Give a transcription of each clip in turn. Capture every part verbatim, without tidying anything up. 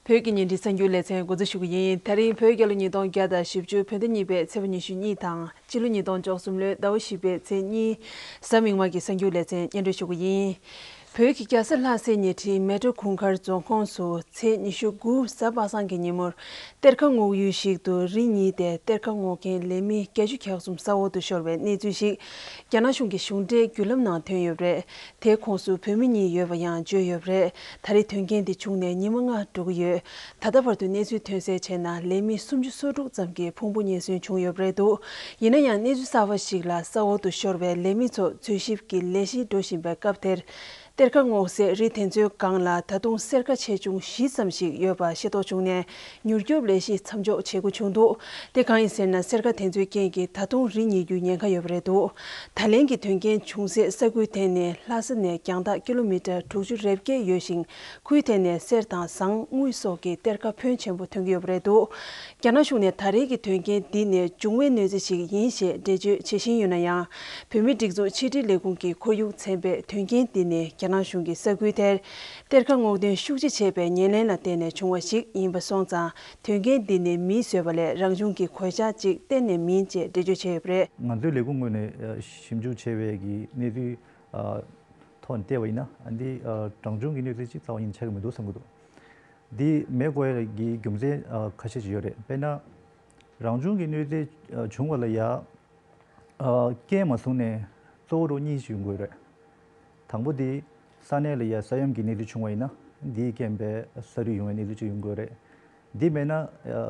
བོད་ཀྱི་ཉིན་རེའི་གསར་འགྱུར་ལེ་ཚན་འགོ་འཛུགས་ཞུ་གི་ཡིན། དེ་རིང་བོད་རྒྱལ་ལོ་ཉིས་སྟོང་བརྒྱ་དང་བཞི་བཅུ་བོད་ཟླ་གཉིས་པའི་ཚེས་པ་ཉི་ཤུ་གཉིས་དང་། སྤྱི་ལོ་ཉིས་སྟོང་བཅུ་གསུམ་ལོའི་ཟླ་བ་བཞི་པའི་ཚེས་གཉིས། གཟའ་མིག་དམར་གྱི་གསར་འགྱུར་ལེ་ཚན་སྙན་སྒྲོན་ཞུ་གི་ཡིན། བོད་ཀྱི་རྒྱལ་ས་ལྷ་སའི་ཉེ་འཁྲིས་མལ་གྲོ་གུང་དཀར་རྫོང་ཁོངས་སུ་ཚེས་ཉི་ཤུ་དགུ་གཟའ་པ་སངས་ཀྱི་ཉིན་མོར། གཏེར་ཁ་སྔོག་ཡུལ་ཞིག་ཏུ་རི་ཉིལ་ཏེ་གཏེར་ཁ་སྔོག་མཁན་ལས་མི་བརྒྱད་ཅུ་གྱ་གསུམ་ས་འོག་ཏུ་ཤོར་བའི་གནས་ཚུལ་ཞིག་རྒྱ་ནག་གཞུང་གི་གཞུང་འབྲེལ་བརྒྱུད་ལམ་ནང་ཐོན་ཡོད་པ་རེད། དེའི་ཁོངས་སུ་བོད་མི་གཉིས་ཡོད་པ་ཡང་བརྗོད་ཡོད་པ་རེད། ད་རེས་དོན་རྐྱེན་འདི་བྱུང་ནས་ཉི་མ་ལྔ་འགྲོ་གི་ཡོད། ད་ལྟ་བར་དུ་གནས་ཚུལ་ཐོན་གསལ་བྱས་ན། ལས་མི་སུམ་ཅུ་སོ་དྲུག་ཙམ་གྱི་ཕུང་པོ་རྙེད་སོན་བྱུང་ཡོད་པ་རེད་འདུག་ཡིན་ན་ཡང་། གནས་ཚུལ་གསར་པ་ཞིག་ལ། ས་འོག་ཏུ་ཤོར་བའི་ལས་མི་ཚོ་འཚོལ་ཞིབ་ཀྱི་ལས་གཞི་འགྲོ་བཞིན་པའི་སྐབས་དེར། གཏེར་ཁ་སྔོག་སའི་རི་དེ་ཚོའི་སྒང་ལ་ད་དུང་སེར་ཁ་ཆེ་ཆུང་བཞི་ཙམ་ཞིག་ཡོད་པ་ཤེས་རྟོགས་བྱུང་ནས། མྱུར་སྐྱོབ་ལས་གཞི་མཚམས་འཇོག་བྱེད་དགོས་བྱུང་འདུག་དེ་གང་ཡིན་ཟེར་ན། སེར་ཁ་དེ་ཚོའི་རྐྱེན་གྱིས་ད་དུང་རི་ཉིལ་རྒྱུའི་ཉེན་ཁ་ཡོད་པ་རེད་འདུག་ད་ལན་གྱི་དོན་རྐྱེན་བྱུང་སའི་ས་ཁུལ་དེ་ནི་ལྷ་ས་ནས་རྒྱང་ཐག་ཀི་ལོ་མི་ཊར་དྲུག་ཅུ་རེ་བརྒྱད་ཡོད་ཞིང་། ཁུལ་དེ་ནས་གསེར་དང་ཟངས་དངུལ་སོགས་ཀྱི་གཏེར་ཁ་ཕོན་ཆེན་པོ་ཐོན་གྱི་ཡོད་པ་རེད་འདུག་རྒྱ་ནག་གཞུང་ནས་ད་རེས་ཀྱི་དོན་རྐྱེན་འདི་ནི་འབྱུང་བའི་གནོད་འཚེ་ཞིག་ཡིན་ཞེས་འགྲེལ་བརྗོད་བྱེད་བཞིན་ཡོད་ན་ཡང་། བོད་མིའི་སྒྲིག་འཛུགས་ཕྱི་དྲིལ་ལས་ཁུངས་ཀྱི་ཁོར་ཡུག་ཚན་པས་དོན་རྐྱེན་འདི་ནི་རྒྱ་ནག་གཞུང་གིས་ས་ཁུལ་དེར་གཏེར་ཁ་སྔོག་འདོན་ཤུགས་ཆེ་བྱས་པའི་ཉེར་ལེན་ལ་བརྟེན་ནས་བྱུང་བ་ཞིག་ཡིན་པ་སོང་ཙང་། དོན་རྐྱེན་འདི་ནི་མིས་བཟོས་པ་ལས་རང་བྱུང་གི་གོད་ཆག་ཅིག་གཏན་ནས་མིན་ཅེས་འགྲེལ་བརྗོད་བྱས་ཡོད་པ་རེད། ང་ཚོའི་ལས་ཁུངས་ངོས་ནས་ཞིབ་འཇུག་བྱས་པའི་གི་གནས་ཚུལ་ཐོག་ནས་བལྟས་པ་ཡིན་ན། འདི་རང་བྱུང་གི་གནོད་འཚེ་ཅིག་རྩ་བ་ཉིད་ཆགས་ཀྱི་མི་འདུག་བསམ་གྱི་འདུག་འདི་མེད་དགོས་ཡ་གི་རྒྱུ་མཚན་ཁ་ཤས་ཅིག་ཡོད་རེད། དཔེར་ན། རང་བྱུང་གི་གནོད་འཚེ་བྱུང་བ་ལ་ཡ། རྐྱེན་མ་བཟུང་ནས་གཙོ་བོ་རུ་གཉིས་ཤིག་ཡོང་གི་ཡོད་རེད། དང་པོ་དེ་ས་གནས་ལ་ཡ་ས་ཡོམ་གྱི་གནས་ཚུལ་བྱུང་བ་ཡིན་ན། འདིའི་རྐྱེན་པས་ས་རུད་ཡོང་བའི་གནས་ཚུལ་ཅིག་ཡོང་གི་ཡོད་རེད། འདི་མེད་ན་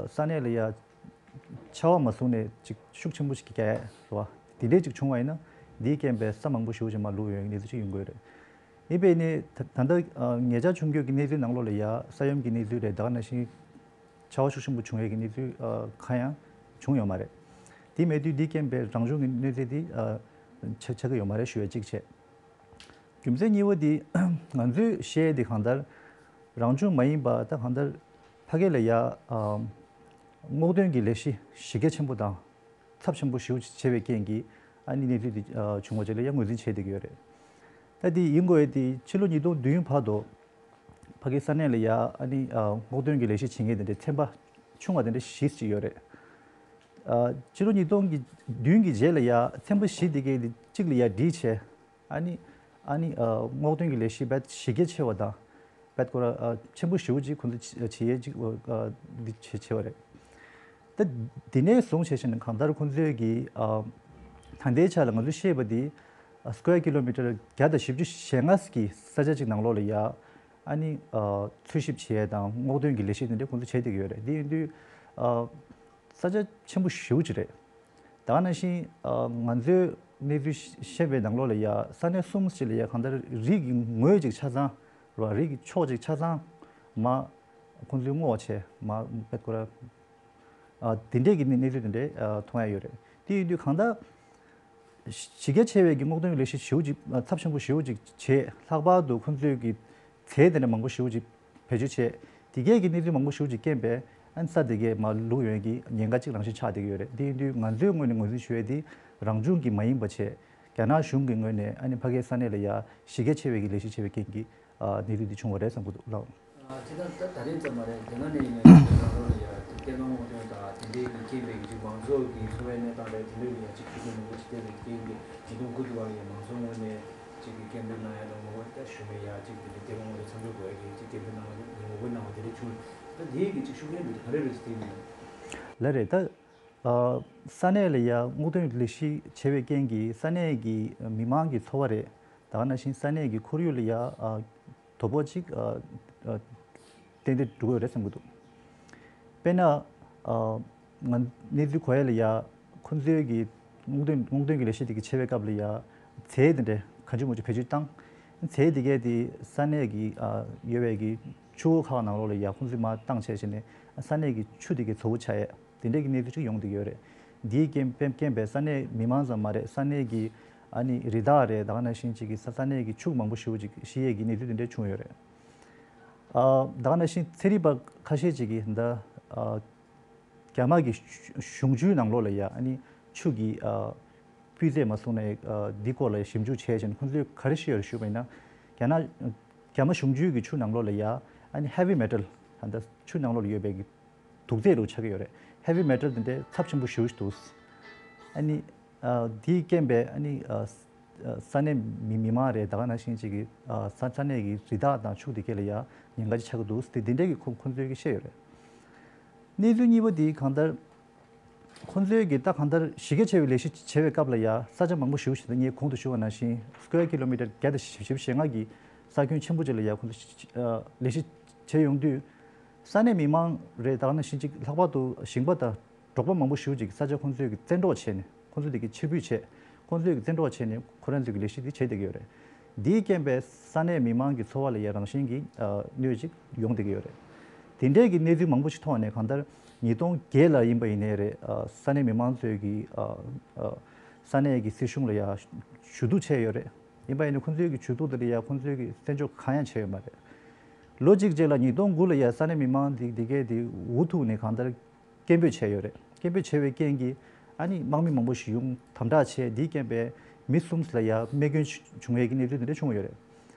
ས་གནས་ལ་ཡ་ཆར་པ་མ་བཟུང་ནས་ཅིག་ཤུགས་ཆེན་པོ་ཞིག་གི་རྒྱག་ཡ་རེད་བ། དེ་འདྲས་ཅིག་བྱུང་བ་ཡིན་ན། འདིའི་རྐྱེན་པས་ས་མང་པོ་ཞེ་པོ་ཅིག་མར་ལུག་ཡོང་བའི་གནས་ཚུལ་ཅིག་ཡོང་གི་ཡོད་རེད། ཡིན་པས་ནི་ད་ད་ལྟ་ཉེ་ཆར་བྱུང་རྒྱུ་གི་གནས་ཚུལ་ནང་ལོགས་ལ་ཡ་ས་ཡོམ་གྱི་གནས་ཚུལ་རེད། ད་ག་ནང་བཞིན། ཆར་པ་ཤུགས་ཆེན་པོ་བྱུང་ཡས་ཀྱི་གནས་ཚུལ་ཨ་གང་ཡང་བྱུང་ཡོད་མ་རེད། དེ་མེད་དུས་འདི་རྐྱེན་པས་རང་བྱུང་གི་གནོད་འཚེ་འདི་ཨ་ཆགས་ཆགས་ཀྱི་ཡོད་མ་རེད་ཞུ་ཡས་གཅིག་བྱས། རྒྱུ་མཚན་གཉིས་པ་འདི་ང་ཚོས་བཤད་ཡས་འདི་གང་ལྟར་རང་བྱུང་མ་ཡིན་པ། ད་གང་ལྟར་ཕ་གི་ལ་ཡ་ཨ་སྔོག་འདོན་གྱི་ལས་གཞི་གཞི་རྒྱ་ཆེན་པོ་དང་ཚབས་ཆེན་པོ་ཞེ་པོ་ཅིག་བྱས་པའི་རྐྱེན་གྱིས་ཨ་ནི་གནས་ཚུལ་འདི་ཨ་བྱུང་བ་ཅིག་ལ་ཡ་ངོས་འཛིན་བྱས་བསྡད་ཀྱི་ཡོད་རེད། ད་འདི་ཡིན་དགོས་ཡས་འདི་ཕྱི་ལོ་ཉིས་སྟོང་བདུན་བར་དུ། ཕ་གི་ས་གནས་ལ་ཡ་ཨ་ནི་ཨ་སྔོག་འདོན་གྱི་ལས་གཞི་བྱེད་མཁན་དེ་འདྲའི་ཚན་པ་ཆུང་བ་དེ་འདྲ་བཞི་ཅིག་ཡོད་རེད། ཨ་ཕྱི་ལོ་ཉིས་སྟོང་གི་བདུན་གྱི་རྗེས་ལ་ཡ་ཚན་པ་བཞི་དེ་གའི་དེ་གཅིག་ལ་ཡ་སྒྲིལ་བྱས། ཨ་ནི་ཨ་ནི་ཨ་སྔོག་འདོན་གྱི་ལས་གཞི་རྦད་གཞི་རྒྱ་ཆེ་བ་དང་རྦད་ཁོ་ར་ཨ་ཆེན་པོ་ཞེ་པོ་ཅིག་ཁོ་ཚོ་བྱེད་ཡས་ཅིག་ཨ་འདི་བྱེད་བྱེད་པ་རེད། ད་དེ་ནས་བཟུང་བྱས་བྱས་ནས་གང་ལྟར་ཁོ་ཚོས་ཀྱི་ཨ་ད་ལྟའི་ཆ་ལ་ང་ཚོས་ཤེས་པ་འདི་ཨ་སི་ཀོ་ཡར་ཀི་ལོ་མི་ཊར་བརྒྱ་དང་བཞི་བཅུ་ཞེ་ལྔ་གི་ས་ཆ་ཅིག་ནང་ལོགས་ལ་ཡ་ཨ་ནི་ཨ་འཚོལ་ཞིབ་བྱེད་ཡས་དང་སྔོག་འདོན་གྱི་ལས་གཞི་དེ་འདྲ་ཁོ་ཚོས་བྱས་བསྡད་ཀྱི་ཡོད་རེད། དེ་ཡིན་དུས་ཨ་ས་ཆ་ཆེན་པོ་ཞེ་པོ་ཅིག་རེད། ད་ག་ནང་བཞིན་ཨ་ང་ཚོས་གནས་ཚུལ་ཤེས་པའི་ནང་ལོགས་ལ་ཡ་ས་གནས་གསུམ་ཅིག་ལ་ཡ་གང་ལྟར་རི་གི་ངོས་ཅིག་ཆ་ཚང་ར་རི་གི་ཕྱོགས་ཅིག་ཆ་ཚང་མ་ཁོང་ཚོས་སྔོག་བྱས་མ་རྦད་ཁོ་ར་ཨ་དེ་འདྲས་ཀྱི་གནས་གནས་ཚུལ་དེ་འདྲས་ཨ་མཐོང་ཡ་ཡོད་རེད། དེ་ཡིན་དུས་གང་ལྟར་གཞི་རྒྱ་ཆེ་བའི་གི་སྔོག་འདོན་གྱི་ལས་གཞི་ཞེ་པོ་ཅིག་ཨ་ཚབས་ཆེན་པོ་ཞེ་པོ་ཅིག་བྱས། ལྷག་པར་དུ་ཁོང་ཚོས་ཀྱི་རྫས་དེ་འདྲ་མང་པོ་ཞེ་པོ་ཅིག་བེད་སྤྱོད་བྱས། དེ་གས་ཀྱི་གནས་ཚུལ་མང་པོ་ཞེ་པོ་ཅིག་རྐྱེན་པས་ཨ་ནི་ས་དེ་གས་མར་ལུག་ཡོང་གི་ཉེན་ཁ་ཅིག་རང་བཞིན་ཆགས་བསྡད་ཀྱི་ཡོད་རེད། དེ་ཡིན་དུས་ང་ཚོའི་ངོས་ནས་ངོས་འཛིན་ཞུ་ཡས་དེ་རང་བྱུང་གི་མ་ཡིན་པ་བྱས། རྒྱ་ནག་གཞུང་གི་ངོས་ནས་ཨ་ནི་ཕ་གིའི་ས་གནས་ལ་ཡ་གཞི་རྒྱ་ཆེ་བའི་གི་ལས་གཞི་བྱས་པའི་རྐྱེན་གྱིས་ཨ་གནས་ཚུལ་འདི་བྱུང་བ་རེད་བསམ་གྱི་འདུག་ལགས། ཨ་ཅི་ད་ད་དེ་རིང་ཙམ་མ་རེད། རྒྱ་ནག་ནས་ཡིན་ན་ཡང་རང་ལོ་ལ་ཡ་དེ་གཏེར་ཁ་སྔོག་འདོན་དང་དེ་འདྲའི་གི་རྐྱེན་པས་གི་ཅིག་མང་ཚོགས་ཀྱི་འཚོ་བའི་གནས་སྟངས་རེད། དེ་འདྲའི་ལ་ཡ་ཅིག་ཤུགས་རྐྱེན་མང་པོ་ཅིག་བསྟན་པའི་རྐྱེན་གྱིས་ཉིས་སྟོང་དགུ་དུ་བར་ཡ་མང་ཚོགས་ངོས་ནས་ཅིག་གི་སྐད་འབོད་གནང་ཡ་དང་ངོ་རྒོལ་ད་ཞུ་མེད་ཡ་ཅིག་དེ་འདྲའི་གཏེར་ཁ་སྔོག་འདོན་མཚམས་འཇོག་དགོས་ཡ་གི་ཅིག་སྐད་འབོད་གནང་བ་ངོ་རྒོལ་གནང་བ་དེ་འདྲ་བྱུང་། ད་དེའི་གི་ཅིག་ཤུགས་རྐྱེན་འདི་ག་རེ་རེད་ཟེར་དེ་ཡིན། ལགས་རེད། ད་ཨ་ས་གནས་ལ་ཡ་སྔོག་འདོན་ལས་གཞི་བྱེད་པའི་རྐྱེན་གྱིས་ས་གནས་ཀྱི་མི་མང་གི་འཚོ་བ་རེད། ད་ག་ནང་བཞིན་ས་གནས་ཀྱི་ཁོར་ཡུག་ལ་ཡ་ཨ་དོ་ཕོག་ཅིག་ཨ་ཨ་བསྟན་ཏེ་འགྲོ་གི་ཡོད་རེད་བསམ་གྱི་འདུག་དཔེར་ན་ཨ་ང་གནས་ཚུལ་གོ་ཡ་ལ་ཡ་ཁོང་ཚོའི་གི་སྔོག་འདོན་སྔོག་འདོན་གྱི་ལས་གཞི་དེ་གི་བྱེད་པའི་སྐབས་ལ་ཡ་རྫས་དེ་འདྲ་གང་བྱུང་མང་བྱུང་བེད་སྤྱོད་བཏང་། རྫས་དེ་གས་དེ་ས་གནས་ཀྱི་ཨ་ཡོད་པའི་གི་ཆུ་བོ་ཁག་ནང་ལོགས་ལ་ཡ་ཁོང་ཚོས་མར་བཏང་བྱས་བྱས་ནས་ས་གནས་ཀྱི་ཆུ་དེ་གས་བཙོག་པོ་ཆགས་ཡས། དེ་འདྲས་ཀྱི་གནས་ཚུལ་ཅིག་ཡོང་བསྡད་ཀྱི་ཡོད་རེད། འདིའི་རྐྱེན་པས་རྐྱེན་པས་ས་གནས་མི་མང་ཙམ་མ་རེད། ས་གནས་ཀྱི་ཨ་ནི་རི་དྭགས་རེད། ད་ག་ནང་བཞིན་ཅིག་གི་ས་ས་གནས་ཀྱི་ཕྱུགས་མང་པོ་ཞེ་པོ་ཅིག་ཤི་ཡས་ཀྱི་གནས་ཚུལ་དེ་འདྲས་བྱུང་ཡོད་རེད། ཨ་ད་ག་ནང་བཞིན་ཚན་རིག་པ་ཁ་ཤས་ཅིག་གིས་ད་ཨ་རྒྱ་དམར་གྱི་གཞུང་གཞུང་ཆུའི་ནང་ལོགས་ལ་ཡ་ཨ་ནི་ཆུ་གི་ཨ་སྤུས་ཚད་མ་བཟུང་ནས་ཨ་འདི་སྐོར་ལ་ཞིབ་འཇུག་བྱས་ཕྱིན་ཁོང་ཚོས་ག་རེ་ཤེས་ཡོད་རེད་ཞུས་པ་ཡིན་ན། རྒྱ་ནག་རྒྱ་དམར་གཞུང་ཆུའི་གི་ཆུ་ནང་ལོགས་ལ་ཡ་ཨ་ནི་heavy metal ད་ལྟ་ཆུ་ནང་ལོགས་ལ་ཡོད་པའི་གི་དུག་རྫས་རུ་ཆགས་ཀྱི་ཡོད་རེད། ཧེ་བི་མེ་ཊལ་དེ་འདྲའི་ཚབས་ཆེན་པོ་ཞེ་པོ་ཞིག་འདུག་ཨ་ནི་ཨ་དེའི་རྐྱེན་པས་ཨ་ནི་ཨ་ས་ཨ་ས་གནས་མི་མི་མང་རེད། ད་ག་ནང་བཞིན་ཅིག་གི་ཨ་ས་ས་གནས་ཀྱི་རི་དྭགས་དང་ཕྱུགས་དེ་གས་ལ་ཡ་ཉེན་ཁ་ཅིག་ཆགས་ཀྱི་འདུག་དེ་འདི་འདྲའི་གི་ཁོ་ཁོང་ཚོས་གི་བཤད་ཡོད་རེད། གནས་ཚུལ་གཉིས་པ་དེ་གང་ལྟར་ཁོང་ཚོའི་གི་ད་གང་ལྟར་གཞི་རྒྱ་ཆེ་བའི་ལས་གཞི་བྱེད་པའི་སྐབས་ལ་ཡ་ས་ཆ་མང་པོ་ཞེ་པོ་ཞིག་ད་ངས་གོང་དུ་ཞུ་བ་ནང་བཞིན་སི་ཀུ་ཝེར་ཀི་ལོ་མི་ཊར་བརྒྱ་དང་བཞི་བཅུ་ཞེ་ལྔ་གི་ས་ཁྱོན་ཆེན་པོ་ཅིག་ལ་ཡ་ཁོང་ཚོ་ཨ་ལས་གཞི་བྱེད་ཡོང་དུས་ས་གནས་མི་མང་རེད། ད་ག་ནང་བཞིན་ཅིག་ལྷག་པར་དུ་ཞིང་པ་དང་འབྲོག་པ་མང་པོ་ཞེ་པོ་ཅིག་ས་ཆ་ཁོང་ཚོས་གི་བཙན་འཕྲོག་བྱས་ནས་ཁོང་ཚོ་དེ་གི་ཕྱིར་འབུད་བྱས། ཁོང་ཚོས་གི་བཙན་འཕྲོག་བྱས་ནས་ཁོ་རང་ཚོས་གི་ལས་གཞི་དེ་བྱེད་བསྡད་ཀྱི་ཡོད་རེད། འདིའི་རྐྱེན་པས་ས་གནས་མི་མང་གི་འཚོ་བ་ལ་ཡ་རང་བཞིན་གྱི་ཨ་གནོད་ཅིག་ཡོང་བསྡད་ཀྱི་ཡོད་རེད། དེ་འདྲའི་གི་གནས་ཚུལ་མང་པོ་ཞིག་ཐོག་ནས་གང་ལྟར་ཉིས་སྟོང་བརྒྱད་ལ་ཡིན་པ་ཡིན་ནའི་རེད། ཨ་ས་གནས་མི་མང་ཚོས་གི་ཨ་ཨ་ས་གནས་ཀྱི་སྲིད་གཞུང་ལ་ཡ་ཞུ་གཏུག་བྱས་ཡོད་རེད། ཡིན་པ་ཡིན་ནའི་ཁོང་ཚོའི་གི་ཞུ་གཏུག་དེ་ལ་ཡ་ཁོང་ཚོའི་གི་བཙན་བྱོལ་གང་ཡང་བྱས་ཡོད་མ་རེད། ལོ་གཅིག་རྗེས་ལ་ཉིས་སྟོང་དགུ་ལ་ཡ་ས་གནས་མི་མང་འདི་འདི་གས་འདི་འུ་ཐུག་ནས་གང་ལྟར་སྐད་འབོད་བྱས་ཡོད་རེད། སྐད་འབོད་བྱས་པའི་རྐྱེན་གྱིས་ཨ་ནི་དམག་མི་མང་པོ་ཞིག་ཡོང་དམ་དྲག་བྱས། འདིའི་རྐྱེན་པས་མི་གསུམ་ལ་ཡ་རྨས་སྐྱོན་བྱུང་བའི་གི་གནས་ཚུལ་འདི་འདྲ་བྱུང་ཡོད་རེད།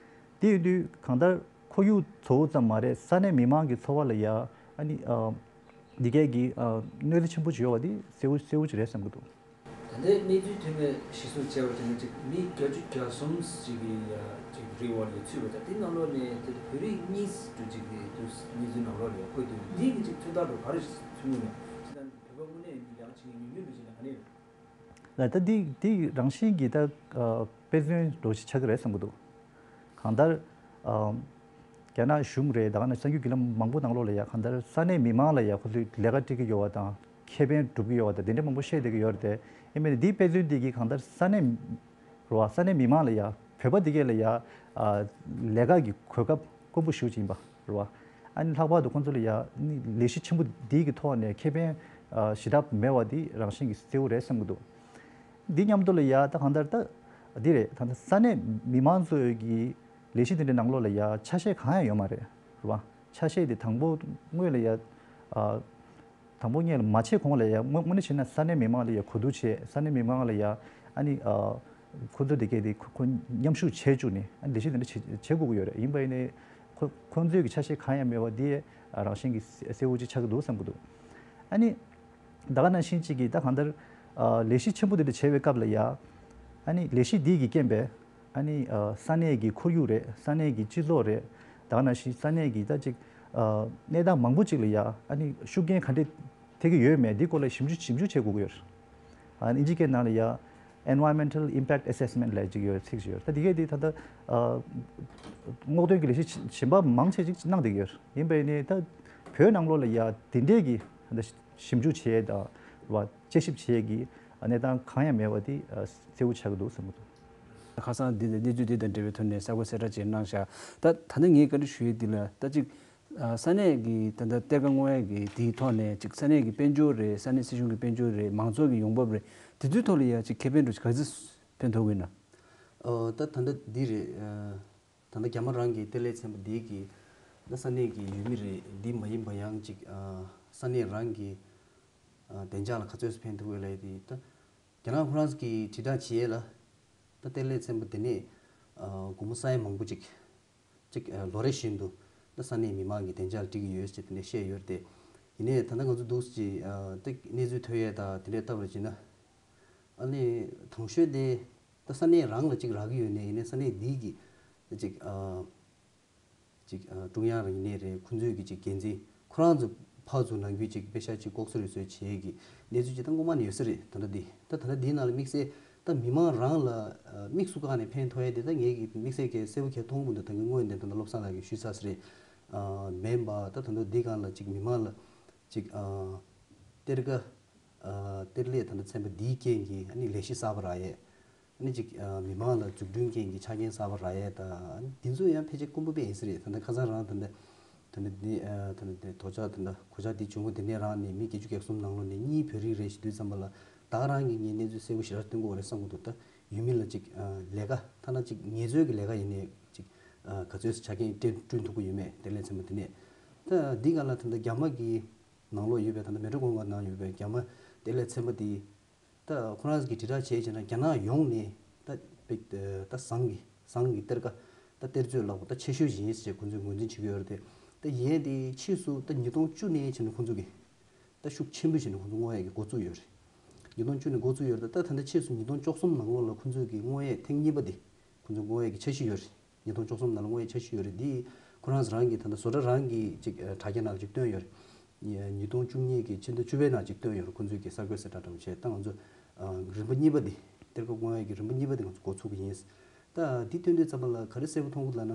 དེ་ཡིན་དུས་གང་ལྟར་ཁོར་ཡུག་བཟོ་བོ་ཙམ་མ་རེད། ས་གནས་མི་མང་གི་འཚོ་བ་ལ་ཡ་ཨ་ནི་ཨ་འདི་གས་ཀྱི་ཨ་གནོད་འཚེ་ཆེན་པོ་ཅིག་ཡོད་པ་འདི་གསལ་བོ་གསལ་བོ་ཅིག་རེད་བསམ་གྱི་འདུག་ད་ལྟའི་གནས་ཚུལ་ཐོན་པའི་གཞིར་བཟུང་བྱས་པ་དེ་ནི་ཅིག་མི་བརྒྱད་ཅུ་གྱ་གསུམ་ཅིག་གི་ཡ་ཅིག་རི་བར་ལ་ཚུད་པ་དང་དེ་ནང་ལོགས་ནས་དེ་བོད་རིགས་གཉིས་འདྲ་ཅིག་གི་དུས་གནས་ཚུལ་ནང་ལོགས་ལ་ཡ་འཁོད་འདུག་འདི་གི་ཅིག་ཚོད་ལྟ་འདྲ་ག་རེ་ཞིག་ཚུད་མྱོང་ཡོད། ཅི་ལྟར་བོད་པ་དངོས་གནས་ལས་ཀ་བྱེད་མཁན་ཉུང་ཉུང་འདྲ་ཅིག་ལ་ག་ནས་ཡོད། ལ་ད་འདི་འདི་རང་བཞིན་གྱིས་ད་ཨ་དཔེ་མཚོན་འདྲ་ཞིག་ཆགས་ཀྱི་རེད་བསམ་གྱི་འདུག་གང་ལྟར་ཨ་རྒྱ་ནག་གཞུང་རེད། ད་ག་ནང་གསར་འགྱུར་བརྒྱུད་ལམ་མང་པོ་ནང་ལོགས་ལ་ཡ་གང་ལྟར་ས་གནས་མི་མང་ལ་ཡ་ཁོ་ཚོས་ལས་ཀ་སྤྲད་ཀྱི་ཡོད་པ་དང་ཁེ་ཕན་སྒྲུབ་ཀྱི་ཡོད་པ་དང་དེ་འདྲ་མང་པོ་བཤད་བསྡད་ཀྱི་ཡོད་རེད་དེ། ཡིན་མིན་འདིའི་དཔེ་མཚོན་འདི་གིས་གང་ལྟར་ས་གནས་རེད་བ། ས་གནས་མི་མང་ལ་ཡ་བོད་པ་འདི་གས་ལ་ཡ་ཨ་ལས་ཀ་གི་གོ་སྐབས་དཀོན་པོ་ཞེ་པོ་ཅིག་ཡིན་པ་རེད་བ། ཨ་ནི་ལྷག་པར་དུ་ཁོང་ཚོ་ལ་ཡ་ནི་ལས་གཞི་ཆེན་པོ་འདི་གི་ཐོག་ནས་ཁེ་ཕན་ཨ་ཞེ་དྲག་མེད་པ་འདི་རང་བཞིན་གྱིས་གསལ་བོ་རེད་བསམ་གྱི་འདུག་འདི་མཉམ་དུ་ལ་ཡ་ད་གང་ལྟར་ད་འདི་རེད། ད་ལྟ་ས་གནས་མི་མང་ཚོའི་གི་ལས་གཞི་འདི་འདྲའི་ནང་ལོགས་ལ་ཡ་ཆ་ཤས་གང་ཡང་ཡོད་མ་རེད་རེད་བ། ཆ་ཤས་དེ་དང་པོ་དངོས་ལ་ཡ་ཨ་དང་པོ་སྔོན་ལ་མ་བྱས་གོང་ལ་ཡ་དངོས་དངོས་གནས་བྱས་ན་ས་གནས་མི་མང་ལ་ཡ་གོ་བསྡུར་བྱས། ས་གནས་མི་མང་ལ་ཡ་ཨ་ནི་ཨ་ཁོ་ཚོ་དེ་གས་དེ་ཁོ་ཁོ་མཉམ་ཞུགས་བྱས་བཅུག་ནས་ཨ་ནི་ལས་གཞི་དེ་འདྲ་བྱེད་བྱེད་དགོས་ཀྱི་ཡོད་རེད། ཡིན་པ་ཡིན་ནའི་ཁོ་ཁོ་ཚོའི་གི་ཆ་ཤས་གང་ཡང་མེད་པ་དེ་ཨ་རང་བཞིན་གྱི་གསལ་བོ་ཅིག་ཆགས་ཀྱི་འདུག་བསམ་གྱི་འདུག་ཨ་ནི་ད་ག་ནང་བཞིན་ཅིག་གིས་ད་གང་ལྟར་ཨ་ལས་གཞི་ཆེན་པོ་དེ་འདྲ་བྱས་པའི་སྐབས་ལ་ཡ་ཨ་ནི་ལས་གཞི་འདི་གི་རྐྱེན་པས་ཨ་ནི་ཨ་ས་གནས་ཀྱི་ཁོར་ཡུག་རེད། ས་གནས་ཀྱི་སྤྱི་ཚོགས་རེད། ད་ག་ནང་བཞིན་ས་གནས་ཀྱི་ད་ཅིག་ཨ་གནས་སྟངས་མང་པོ་ཅིག་ལ་ཡ་ཨ་ནི་ཤུགས་རྐྱེན་ག་འདྲས་ཐེབས་ཀྱི་ཡོད་མེད་འདི་སྐོར་ལ་ཞིབ་འཇུག་ཞིབ་འཇུག་བྱེད་དགོས་ཀྱི་ཡོད་རེད། ཨ་ནི་ཨིན་ཇི་སྐད་ནང་ལ་ཡ་Environmental Impact Assessment ལབ་ཅིག་ཡོད། ཚིག་ཅིག་ཡོད། ད་འདི་གས་འདི་ད་ལྟ་ཨ་སྔོག་འདོན་གྱི་ལས་གཞི་གཞན་པ་མང་ཆེ་ཅིག་གནང་བསྡད་ཀྱི་ཡོད་རེད། ཡིན་པ་ཡིན་ནའི་ད་བོད་ནང་ལོགས་ལ་ཡ་འདི་འདྲས་ཀྱི་ད་ཞིབ་འཇུག་བྱེད་ཡས་དང་རེད་བ། དཔྱད་ཞིབ་བྱེད་ཡས་ཀྱི་གནས་སྟངས་གང་ཡང་མེད་པ་འདི་གསལ་བོ་ཆགས་ཀྱི་འདུག་བསམ་གྱི་འདུག་ཁ་སང་འདི་ནས་གནས་ཚུལ་འདི་དང་འབྲེལ་བའི་ཐོག་ནས་གསལ་པོ་གསལ་བསྒྲགས་ཅིག་གནང་ཤག་ད་ད་ནི་ངས་བཀའ་འདྲི་ཞུ་ཡས་འདི་ལ་ད་ཅིག་ས་གནས་ཀྱི་ད་ལྟ་གཏེར་ཁ་སྔོག་ཡས་ཀྱི་འདིའི་ཐོག་ནས་ཅིག་ས་གནས་ཀྱི་དཔལ་འབྱོར་རེད། ས་གནས་སྲིད་གཞུང་གི་དཔལ་འབྱོར་རེད། མང་ཚོགས་ཀྱི་ཡོང་འབབ་རེད། དེ་ཚོའི་ཐོག་ལ་ཡ་ཅིག་ཁེ་ཕན་འདྲ་ཅིག་ག་ཚོད་ཕན་ཐོགས་ཀྱི་ཡོད་ན། ཨོ་ད་ད་ལྟ་འདི་རེད། ད་ལྟ་རྒྱ་མ་རང་གི་གཏེར་ལས་ཚན་པ་འདི་གི་ད་ས་གནས་ཀྱི་ཡུལ་མི་རེད། འདི་མ་ཡིན་པ་ཡང་ཅིག་ཨ་ས་གནས་རང་གི་ཨ་བདེ་འཇགས་ལ་ག་ཚོད་ཕན་ཐོགས་ཡོད་ལབ་ཡས་དེ་ད་རྒྱ་ནག་ཁོ་རང་གི་དྲིལ་བསྒྲགས་བྱེད་ཡས་ལ་ད་གཏེར་ལས་ཚན་པ་དེ་ནས་ཨ་སྒོར་མོ་ས་ཡ་མང་པོ་ཅིག་ཅིག་ཨ་ལོ་རེ་བཞིན་དུ་ད་ས་གནས་མི་མང་གི་བདེ་འཇགས་ལ་སྤྲད་ཀྱི་ཡོད་ཅེས་དེ་འདྲ་བཤད་ཡོད་རེད་དེ། ཡིན་ནའི་ད་ལྟ་ང་ཚོ་འདུག་ཅིག་ཨ་ད་གནས་ཚུལ་ཐོན་ཡས་ད་དེ་འདྲས་ལྟ་བར་བྱས་ན་ཨ་ནི་དང་ཤོས་དེ་ད་ས་གནས་རང་ལ་ཅིག་རག་གི་ཡོད་ནའི་ཡིན་ནའི་ས་གནས་འདི་གི་ཅིག་ཨ་ཅིག་ཨ་ཀྲུང་དབྱང་རང་ཡིན་ནའི་རེད། ཁོང་ཚོའི་གི་ཅིག་འགན་འཛིན་ཁོ་རང་ཚོ་ཕར་ཚུར་ནང་ཁུལ་ཅིག་པེ་ཤ་ཅིག་ལྐོག་ཟ་རུལ་སུངས་བྱེད་ཀྱི་གནས་ཚུལ་ཅིག་ད་སྔོན་མ་ནས་ཡོད་ས་རེད། ད་ལྟ་འདི་ད་ད་ལྟ་འདིའི་ནང་ལ་དམིགས་བསལ་ད་མི་མང་རང་ལ་དམིགས་སུ་བཀར་ནས་ཕན་ཐོགས་ཡས་དེ་ད་ངས་གི་དམིགས་བསལ་གྱི་གསལ་པོ་གས་མཐོང་གི་མི་འདུག་ད་གི་སྔོན་ནས་ད་ལྟ་བློ་བཟང་ལགས་ཀྱིས་ཞུས་ཚར་ས་རེད། མིན་པ་ད་ད་ལྟ་འདི་སྒང་ལ་ཅིག་མི་མང་ལ་ཅིག་གཏེར་ཁ་གཏེར་ལས་ད་ལྟ་ཚན་པ་འདིའི་རྐྱེན་གྱིས་ཨ་ནི་ལས་གཞི་གསར་པ་རག་ཡས། ཨ་ནི་ཅིག་ཨ་མི་མང་ལ་འཛུགས་སྐྲུན་མཁན་གྱི་ཆ་རྐྱེན་གསར་པ་རག་ཡས་དང་འདི་ཚོ་ཡང་ཕལ་ཆེར་དཀོན་པོ་དཔེ་ཡིན་ས་རེད། ད་ལྟ་ཁ་སང་རང་ད་ལྟ་ད་ལྟ་འདི་ཨ་ད་ལྟ་འདི་དོ་ཅག་ད་ལྟ་གོ་ཅག་འདི་བྱུང་བ་དེ་ནས་རང་ནས་མི་བརྒྱད་ཅུ་གྱ་གསུམ་ནང་ལོགས་ནས་གཉིས་བོད་རིགས་རེད་ཞེས་དུས་ཙམ་པ་ལ་ད་ག་རང་གིས་ངས་གནས་ཚུལ་གསལ་པོ་ཞེ་དྲག་སྟོན་གྱི་ཡོད་རེད་བསམ་གྱི་འདུག་ད་ཡུལ་མི་ལ་ཅིག་ཨ་ལས་ཀ་ཐ་ན་ཅིག་ངལ་རྩོལ་གྱི་ལས་ཀ་ཡིན་ནའི་ཅིག་ཨ་ག་ཚོད་ཆ་རྐྱེན་སྤྲད་བསྐྲུན་ཐུབ་ཀྱི་ཡོད་མེད་གཏེར་ལས་ཚན་པ་དེ་ནས་ད་འདི་ག་ལ་ད་ལྟ་རྒྱ་མ་གི་ནང་ལོགས་ཡོད་པའི་ད་ལྟ་མེ་ཏྲོ་ཀོན་ག་ནང་ཡོད་པའི་རྒྱ་མ་གཏེར་ལས་ཚན་པ་དེ་ད་ཁོ་རང་གིས་དྲིལ་བསྒྲགས་བྱས་བྱས་ན་རྒྱ་ནག་ཡོངས་ནས་ད་པེ་ད་ཟངས་ཀྱི་ཟངས་ཀྱི་གཏེར་ཁ་ད་གཏེར་མཛོད་ལག་པ་ད་ཆེ་ཤོས་ཡིན་ཞེས་ཁོང་ཚོས་ངོས་འཛིན་བྱེད་ཀྱི་ཡོད་རེད་དེ། ད་ཡིན་ཡས་དེ་ཕྱིས་སུ་ད་ཉིས་སྟོང་བཅུ་ནས་བྱས་ནས་ཁོང་ཚོ་གིས་ད་ཤུགས་ཆེན་པོ་བྱས་ནས་ཁོང་ཚོ་སྔོག་ཡས་ཀྱི་འགོ་བཙུགས་ཡོད་རེད། ཉིས་སྟོང་བཅུ་ནས་འགོ་བཙུགས་ཡོད་རེད། ད་ད་ལྟ་ཕྱིས་སུ་ཉིས་སྟོང་བཅུ་གསུམ་ནང་ལོགས་ལ་ཁོང་ཚོས་ཀྱི་སྔོག་ཡས་ཐེངས་གཉིས་པ་དེ་ཁོང་ཚོས་སྔོག་ཡས་ཀྱི་འཆར་གཞི་ཡོད་རེད། ཉིས་སྟོང་བཅུ་གསུམ་ནང་ལ་སྔོག་ཡས་འཆར་གཞི་ཡོད་རེད། འདི་ཁོ་རང་རང་གི་ད་ལྟ་བཟོ་གྲྭ་རང་གི་ཅིག་དྲ་རྒྱ་ནང་ཅིག་བཏོན་ཡོད་རེད། ཉིས་སྟོང་བཅུ་གཉིས་ཀྱི་ཕྱི་ཟླ་བཅུ་པའི་ནང་ཅིག་བཏོན་ཡོད་རེད། ཁོང་ཚོས་ཀྱི་གསར་འགོད་གསལ་བསྒྲགས་འདྲ་བྱས། ད་ང་ཚོ་རིམ་པ་གཉིས་པ་འདི་གཏེར་ཁ་སྔོག་ཡས་ཀྱི་རིམ་པ་གཉིས་པ་འདི་ང་ཚོ་འགོ་ཚུགས་ཀྱི་ཡིན། ད་འདི་བཏོན་དུས་ཙམ་པ་ལ་ག་རེ་གསལ་པོ་མཐོང་གི་ལབ་ན།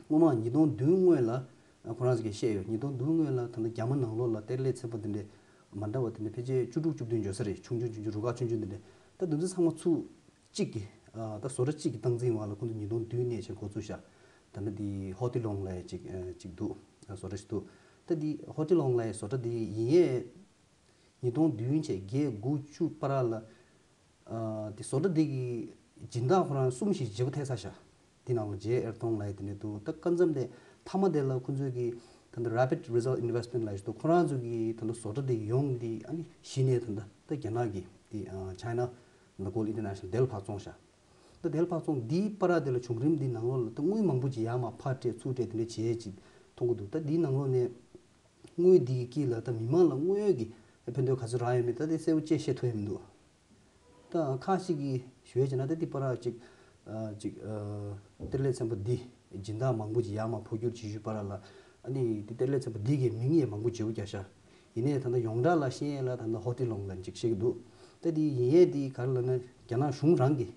སྔོན་མ་ཉིས་སྟོང་བདུན་སྔོན་ལ་ཁོ་རང་ཚོ་གིས་བཤད་ཡོད། ཉིས་སྟོང་བདུན་སྔོན་ལ་ད་ལྟ་རྒྱ་མ་ནང་ལོགས་ལ་གཏེར་ལས་ཚན་པ་འདི་འདྲས་མ་འདྲ་བ་དེ་འདྲས་ཕལ་ཆེར་བཅུ་དྲུག་བཅུ་བདུན་ཡོད་ས་རེད། ཆུང་ཆུང་ཆུང་ཆུང་རུ་ཁག་ཆུང་ཆུང་འདི་འདྲས། ད་འདི་ཚོ་ཚང་མ་ཚུར་གཅིག་གི་ད་བཟོ་གྲྭ་གཅིག་གི་སྟངས་འཛིན་འོག་ལ་ཁོང་ཚོ་ཉིས་སྟོང་བདུན་ནས་བྱས་འགོ་བཙུགས་ཤག་ད་ནི་འདི་ཧོ་ཏི་ལོང་ལབ་ཡས་ཅིག་ཅིག་འདུག་བཟོ་གྲྭ་ཞིག་འདུག་ད་འདི་ཧོ་ཏི་ལོང་ལབ་ཡས་བཟོ་གྲྭ་འདི་ཡིན་ཡས་ཉིས་སྟོང་བདུན་བྱས་བརྒྱད་དགུ་བཅུ་བར་ལ། ཨ། དེ་བཟོ་གྲྭ་དེ་གི་སྦྱིན་བདག་ཁོ་རང་གསུམ་ཞིག་བརྗེ་པོ་ཐེབས་ཚར་ཤག་དེ་ནང་ལ་ཇེ་ཨེར་ཏོང་ལབ་ཡས་དེ་འདྲས་འདུག་ད་སྐབས་མཚམས་དེ་མཐའ་མ་དེ་ལ་ཁོ་ཚོས་ཀྱི་ད་ལྟ་Rapid Result Investment ལབ་ཡས་ཞིག་འདུག་ཁོ་རང་ཚོ་གི་ད་ལྟ་བཟོ་གྲྭ་དེ་གི་ཡོངས་དེ་ཨ་ནི་གཞི་ནས་ད་ལྟ་ད་རྒྱ་ནག་གི་དེ་ཨ། China Nagol International དེ་ལ་ཕར་བཙོངས་ཤག་ད་དེ་ལ་ཕར་བཙོངས་དེའི་བར་དེ་ལ་བྱུང་རིམ་དེ་ནང་ལོགས་ལ་ད་དངུལ་མང་པོ་ཅིག་ཡར་མར་ཕར་སྤྲད་ཚུར་སྤྲད་དེ་འདྲས་བྱས་ཅིག་མཐོང་གི་འདུག་ད་དེའི་ནང་ལོགས་ནས་དངུལ་འདི་གི་དཀྱིལ་ལ་ད་མི་མང་ལ་དངོས་ཡོད་ཀྱི་ཕན་ཐོགས་ག་ཚོད་རག་ཡོད་མེད་ད་དེ་གསལ་པོ་བཅས་བཤད་ཐུབ་ཡ་མི་འདུག་ད་ཁ་ཅིག་གིས་ཞུ་ཡ་བྱས་ན་ད་དེ་བར་ཅིག་ཨ། ཅིག་ཨ། གཏེར་ལས་ཚན་པ་འདི་སྦྱིན་བདག་མང་པོ་ཅིག་ཡར་མར་འཕོ་འགྱུར་བྱེད་ཤུལ་བར་ལ་ཨ་ནི་དེ་གཏེར་ལས་ཚན་པ་འདི་གི་མིང་ཡང་མང་པོ་བརྗེ་པོ་རྒྱག་ཤག་ཡིན་ནའི་ད་ལྟ་ཡོངས་གྲགས་ལ་ཤེས་ཡས་ལ་ད་ལྟ་ཧོ་ཏི་ལོང་ལབ་ཅིག་བཤད་ཀྱི་འདུག་ད་དེ་ཡིན་ཡས་དེ་ག་རེ་ལབ་ན་རྒྱ་ནག་གཞུང་རང་གི་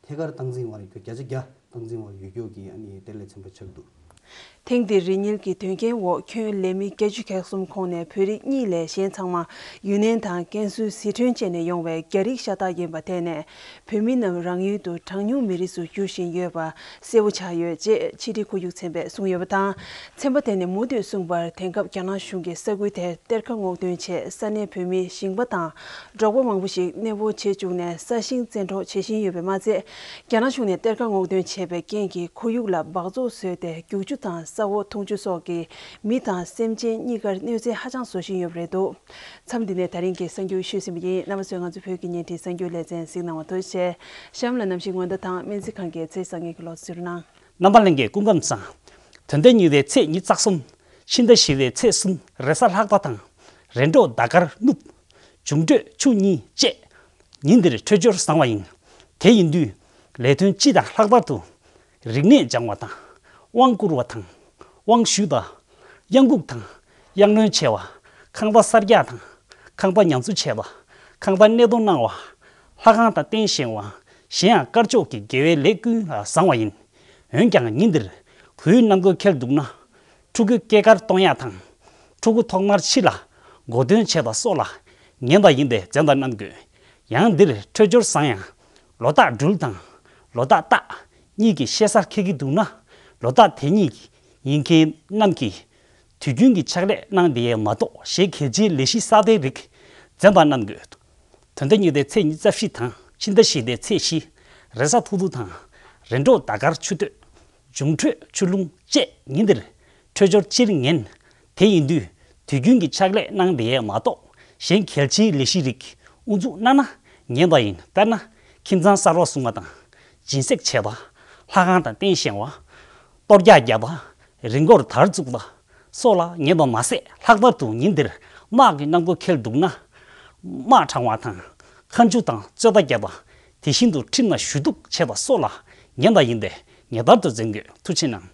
ཐད་ཀར་སྟངས་འཛིན་འོག་ལ་ཡོད་རྒྱུ། བརྒྱ་ཆ་བརྒྱ་སྟངས་འཛིན་འོག་ལ་ཡོད་རྒྱུ་གི་ཨ་ནི་གཏེར་ལས་ཚན་པ་ཆགས་འདུག་ཐེངས་འདིའི་རེ་དངུལ་གྱི་དོན་རྐྱེན་འོག་ཁྱོན་ལས་མི་བརྒྱད་ཅུ་གྱ་གསུམ་ཁོངས་ནས་བོད་རིགས་གཉིས་ལས་གཞན་ཚང་མ་ཡུན་ནན་དང་ཀན་སུའུ་ཟི་ཁྲོན་བཅས་ནས་ཡོང་བའི་རྒྱ་རིགས་ཤ་སྟག་ཡིན་པ་ཐད་ནས་བོད་མི་རྣམས་རང་ཡུལ་དུ་གྲངས་ཉུང་མི་རིགས་སུ་འགྱུར་བཞིན་ཡོད་པ་གསལ་པོ་ཆགས་ཡོད་ཅེས་ཕྱི་དྲིལ་ཁོར་ཡུག་ཚན་པས་གསུངས་ཡོད་པ་དང་། ཚན་པ་དེ་ནས་མུ་མཐུད་གསུངས་པར། དེང་སྐབས་རྒྱ་ནག་གཞུང་གིས་ས་ཁུལ་དེར་གཏེར་ཁ་སྔོག་འདོན་ཆེད་ས་གནས་བོད་མི་ཞིང་པ་དང་འབྲོག་པ་མང་པོ་ཞིག་གནས་སྤོ་བྱེད་བཅུག་ནས་ས་ཞིང་བཙན་འཕྲོག་བྱེད་བཞིན་ཡོད་པས་མ་ཚད། རྒྱ་ནག་གཞུང་ནས་གཏེར་ཁ་སྔོག་འདོན་བྱས་པའི་རྐྱེན་གྱིས་ཁོར་ཡུག་ལ་འབག་བཙོག་བཟོས་ཏེ། རྒྱུག་ཆུ་དང་ས་འོག་འཐུང་ཆུ་སོགས་ཀྱིས་མི་དང་སེམས་ཅན་གཉིས་ཀར་གནོད་འཚེ་ཧ་ཅང་བཟོ་བཞིན་ཡོད་པ་རེད་འདུག་མཚམས་འདི་ནས་ད་རིང་གི་གསར་འགྱུར་ཞུས་ཟིན་པ་ཡིན། རྣམ་པ་ཚོས་ང་ཚོ་བོད་ཀྱི་བརྙན་འཕྲིན་གསར་འགྱུར་ལེ་ཚན་གཟིགས་གནང་བ་ཐུགས་རྗེ་ཆེ། གཤམ་ལ་གནམ་གཤིས་སྔོན་བརྡ་དང་སྨན་རྩིས་ཁང་གི་ཚེས་བཟང་ངན་གྱི་ལོ་ཚོད་གནང་། རྣམ་པ་ལྷན་རྒྱས་སྐུ་ཁམས་བཟང་། དོན་ལྡན་ཉི་ཟླའི་ཚེས་ཉི་ཤུ་རྩ་གསུམ། ཕྱི་ཟླ་བཞི་པའི་ཚེས་གསུམ། རེས་གཟའ་ལྷག་པ་དང་། རེས་འགྲོགས་ཟླ་སྐར་སྣུབ། འབྱུང་འཕྲོད་ཆུ་གཉིས་བཅས། ཉིན་འདིར་འཕྲོད་སྦྱོར་བཟང་བ་ཡིན། དེ་ཡིན་དུས། ལས་དོན་སྤྱི་དང་ལྷག་པར་དུ། རིག་གནས་སྦྱང་བ་དང་། དབང་བསྐུར་བ་དང་། དབང་ཞུས་པ། གཡང་འགུགས་དང་། གཡང་གནོན་བྱས་པ། ཁང་པ་གསར་རྒྱག་དང་། ཁང་པ་ཉམས་གསོ་བྱས་པ། ཁང་པ་གནས་སྡོད་གནང་བ། ལྷ་ཁང་དང་རྟེན་བཞེངས་པ། གཞན་ཡང་དཀར་ཕྱོགས་ཀྱི་དགེ་བའི་ལས་ཀུན་ལ་བཟང་བ་ཡིན། འོན་ཀྱང་ཉིན་འདིར་བུའི་རྣམ་རྒྱལ་འཁེལ་འདུག་ན། ཕྲུ་གུ་སྐྱེས་སྐར་གཏོང་ཡག་དང་། ཕྲུ་གུ་ཐོག་མར་ཕྱི་ལ་འགོ་འདོན་བྱེད་པ་སོགས་ལ་ངན་པ་ཡིན་པས་འཛེམ་པ་གནང་དགོས། ཡང་འདིར་འཕྲོད་སྦྱོར་བཟང་ཡང་། ལོ་རྟགས་སྦྲུལ་དང་། ལོ་རྟགས་སྟག་གཉིས་ཀྱི་ཤེས་གསར་འཁེལ་གྱི་འདུག་ན། ལོ་རྟགས་དེ་གཉིས་ཀྱི་ཡིན་མཁན་རྣམས་ཀྱིས་དུས་རྒྱུན་གྱི་ཕྱག་ལས་གནང་བསྡད་ཡས་མ་གཏོགས། གཞན་གལ་ཆེའི་ལས་གཞི་གསར་པའི་རིགས་འཛེམ་པ་གནང་དགོས། དོན་ལྡན་ཉི་ཟླའི་ཚེས་ཉི་ཤུ་རྩ་བཞི་དང་ཕྱི་ཟླ་བཞི་པའི་ཚེས་བཞི། རེས་གཟའ་ཐུག་ཐུག་དང་། རེས་འགྲོགས་ཟླ་སྐར་ཆུ་སྟོད། འབྱུང་འཕྲོད་ཆུ་ཀླུང་བཅས་ཉིན་འདིར་འཕྲོད་སྦྱོར་སྤྱིར་ངན། དེ་ཡིན་དུས་དུས་རྒྱུན་གྱི་ཕྱག་ལས་གནང་བསྡད་ཡས་མ་གཏོགས། གཞན་གལ་ཆེའི་ལས་གཞི་རིགས་དབུ་འཛུགས་གནང་ན་ངན་པ་ཡིན། དཔེར་ན། ཁྱིམ་ཚང་གསར་པ་བཟུང་བ་དང་། སྦྱིན་སྲེག་བྱས་པ། ལྷ་ཁང་དང་རྟེན་བཞེངས་པ། གཏོར་རྒྱག་བརྒྱབ་པ། རི་མགོར་དར་བཙུགས་པ། སོགས་ལ་ངན་པ་མ་ཟད། ལྷག་པར་དུ་ཉིན་འདིར་དམག་གི་རྣམ་རྒྱལ་འཁེལ་འདུག་ན། དམག་དྲང་བ་དང་། ཁ་མཆུ་དང་རྩོད་པ་བརྒྱབ་པ། དེ་བཞིན་དུ་ཁྲིམས་ལ་ཞུ་གཏུག་བྱས་པ་སོགས་ལ་ངན་པ་ཡིན་པས་ངེས་པར་དུ་འཛེམ་དགོས། ཐུགས་རྗེ་གནང་།